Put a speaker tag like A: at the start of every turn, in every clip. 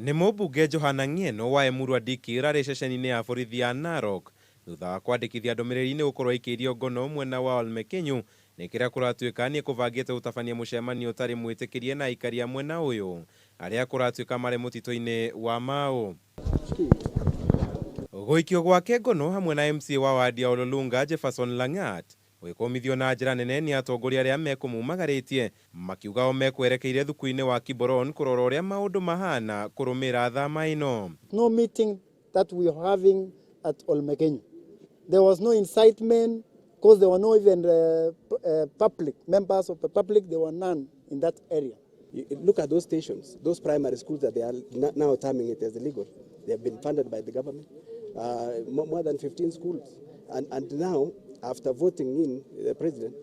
A: Nĩ mũmbunge Johana Ng'eno wa Emurua Dikirr arĩ ceceni-inĩ ya borithi ya Narok thutha wa kwandĩkithia ndũmĩrĩri nĩ gũkorwo aikĩirio ngono mwena wa Olmekenyu nĩ kĩrĩa kũratuĩka nĩekũbangĩte gũtabania mũcemanio ũtarĩ mwĩtĩkĩrie na aikari a mwena ũyũ arĩa kũratuĩka marĩ mũtitũ-inĩ wa Mau. Gũikio gwake ngono hamwe na MCA wa wadi ya Ololunga Jefferson Lang'at gũgĩkũmithio na njĩra nene nĩ atongoria arĩa mekũmumagarĩtie makiuga o mekwerekeire thuku-inĩ wa Kiboron kũrora ũrĩa maũndũ mahana kũrũmĩrĩra thama ĩno.
B: No meeting that we are having at Olmekenyo. There was no incitement because there were no even public members of the public. There were none in that area.
C: You look at those stations, those primary schools that they are now terming it as illegal. They have been funded by the government, more than 15 schools. And now, after voting in the president,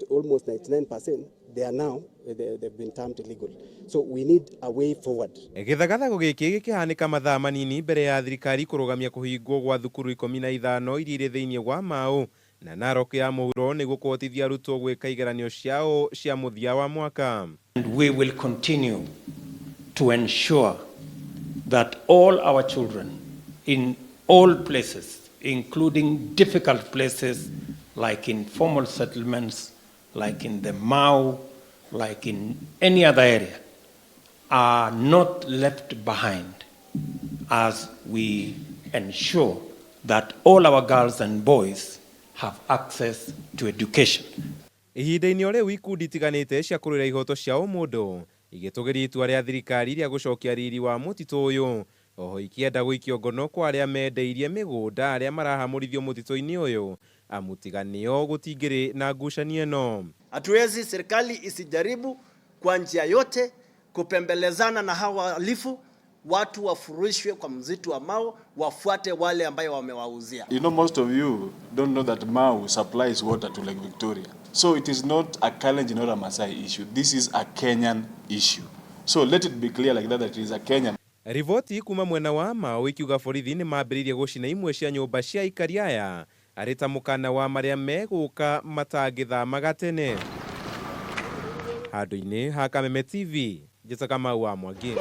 C: almost 99%, they are now, they've been termed illegal. So we need a way forward.
A: Gĩthagathago gĩkĩ gĩkĩhanĩka mathaa manini mbere ya thirikari kũrũgamia kũhingwo gwa thukuru 15 iria irĩ thĩinĩ wa Mau na Narok ya mũhuro nĩguo kũhotithia arutwo gwĩka igeranio ciao cia mũthia wa mwaka.
D: And we will continue to ensure that all our children in all places, including difficult places like informal settlements, like in the Mau, like in any other area, are not left behind as we ensure that all our girls and boys have access to education.
A: Ihinda-inĩ o rĩu, ikundi itiganĩte cia kũrũĩra ihoto cia ũmũndũ igĩtũgĩria itua rĩa thirikari rĩa gũcokia riri wa mũtitũ ũyũ, oho ikĩenda gũikio ngono kwa arĩa mendeirie mĩgũnda arĩa marahamũrithio mũtitũ-inĩ ũyũ, amu tiga nĩo gũtingĩrĩ na ngucanio ĩno.
E: Hatuwezi, serikali isijaribu kwa njia yote kupembelezana na hawa wahalifu, watu wafurushwe kwa msitu wa Mau, wafuate wale ambayo wamewauzia.
F: Most of you don't know that Mau supplies water to Lake Victoria. So it is not a Kalenjin or a Maasai issue. This is a Kenyan issue. So let it be clear like that, that it is a Kenyan.
A: Riboti kuma mwena wa Mau ikiuga borithi nĩ mambĩrĩirie gũcina imwe cia nyũmba cia aikari aya arĩ ta mũkana wa marĩa megũka matangĩthama gatene. Handũ-inĩ ha Kameme TV, njĩtaga Kamau wa Mwangi.